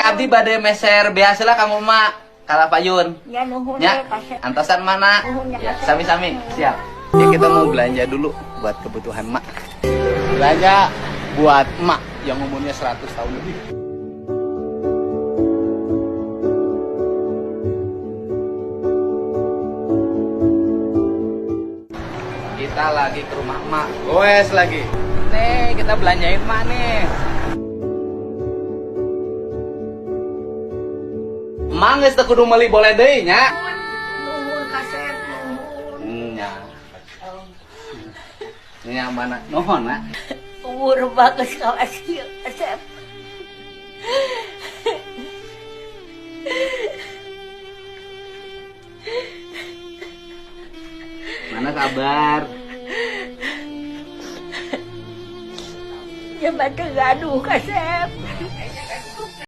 Abdi bade meser biasalah kanggo emak kalah payun. Ya nuhun Ya, kasep. antosan mana? Nuhun ya, Ya, kasep. sami-sami. Siap. Ya, kita mau belanja dulu buat kebutuhan mak. Belanja buat mak yang umurnya 100 tahun lebih. Kita lagi ke rumah emak, goes lagi. Nih, kita belanjain emak nih. Emak geus teu kudu meuli boleh deui nya. Nuhun kasep, nuhun. Nya. Nya mana? Nuhun, Mak. Umur bagus kawas kieu kasep. Mana kabar? Ya teu gaduh kasep.